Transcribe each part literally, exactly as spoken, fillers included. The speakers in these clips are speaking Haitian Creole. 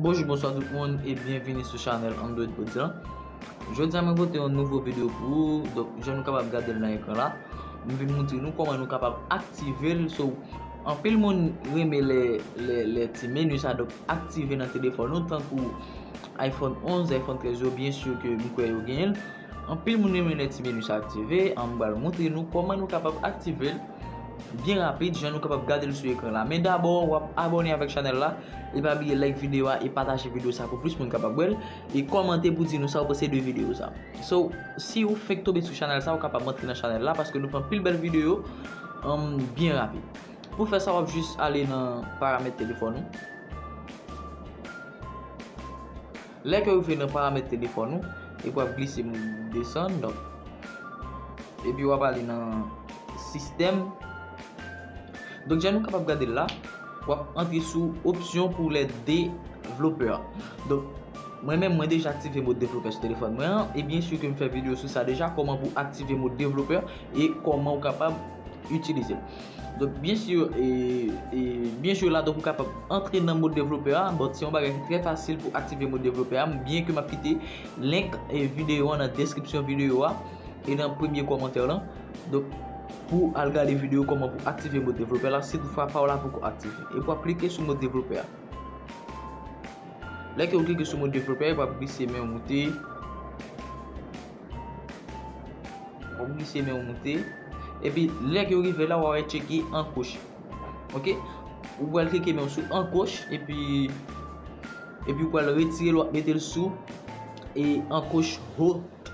Bonjou, bonswa tout moun e byenvini sou chanèl Android Prodzi lan. Jodi a mwen pote yon nouvo videyo pou ou. Donk, jan nou kapab gade l nan ekran la, m vin montre nou kòman nou kapab aktive l. So, anpil moun renmen lè, lè, lè ti meni sa, donk aktive nan telefòn nou, tankou iPhone onz, iPhone trèz yo, byen si ke m kwè yo genyen l. Anpil moun renmen lè ti meni sa aktive, an m pral montre nou kòman nou kapab aktive l byen rapid, jan nou kapab gade l sou ekran la. Men dabò, w ap abòne avèk chanèl la, e pa bliye like videyo a e pataje videyo sa pou plis moun kapab wè l, e kòmante pou di nou sa w panse de videyo sa. So, si ou fenk tonbe sou chanèl sa, ou kapab antre nan chanèl la, paske nou fè anpil bèl videyo, um, byen rapid. Pou fè sa, w ap jis ale nan paramèt telefòn ou. Lè ke w rive nan paramèt telefòn ou, epi w ap glise desann, donk, epi w ap ale nan sistèm. Donk, jan nou kapab gade l la, w ap antre sou opsyon pou lè devlopè. Donk, mwen menm, mwen deja aktive mod devlopè sou telefòn mwen an, e byen si ke m fè videyo sou sa deja, kòman pou aktive mod devlopè e kòman ou kapab itilize l. Donk, byen si, e, e, byen si la, donk, ou kapab antre nan mod devlopè a. Bon, se yon bagay ki trè fasil pou aktive mod devlopè a, byen ke m ap kite link, e, videyo an nan deskripsyon videyo a e nan premye kòmantè lan. Donk, pou al gade videyo kòman pou aktive mod devlopè la, si toutfwa pa w la poko aktive. E pou ap klike sou mod devlopè a. Lè ke w klike sou mod devlopè, w ap glise men w moute. W ap glise men w moute. Epi, lè ke w rive la, w a wè tcheke ankoch. Oke? Ou pral klike men w sou ankoch, epi, epi w pral retire l, w ap mete l sou, e, ankoch hot.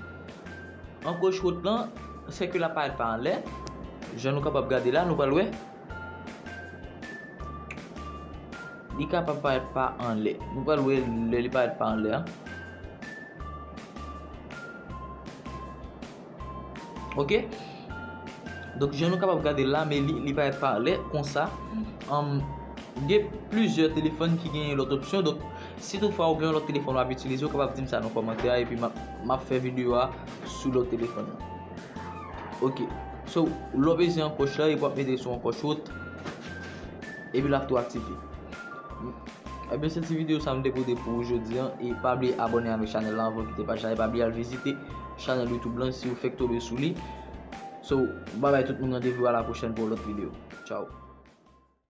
Ankoch hot lan, sèke l ap parèt pa anlè. Jan nou kapab gade la, nou pral wè. Li kapab parèt pa anlè. Nou pral wè lè li parèt pa anlè a. Oke? Donk, jan nou kapab gade la, men li, li parèt pa anlè, konsa. Anm, gen plizyè telefòn ki genyen lòt opsyon. Donk, si toutfwa ou gen yon lòt telefòn w ap itilize, ou kapab di m sa nan kòmantè a, epi m ap, m ap fè videyo a sou lòt telefòn nan. Oke. So, lè w peze ankoch la, epi w ap mete sou ankoch hot, epi l ap tou aktive. Ebyen, se ti videyo sa m te pote pou ou jodi an, e pa bliye abòne avèk chanèl la anvan w kite paj la, e pa bliye al vizite chanèl YouTube lan si ou fèk tonbe sou li. So, babay tout moun, randevou a la pwochèn pou yon lòt videyo. Tchao.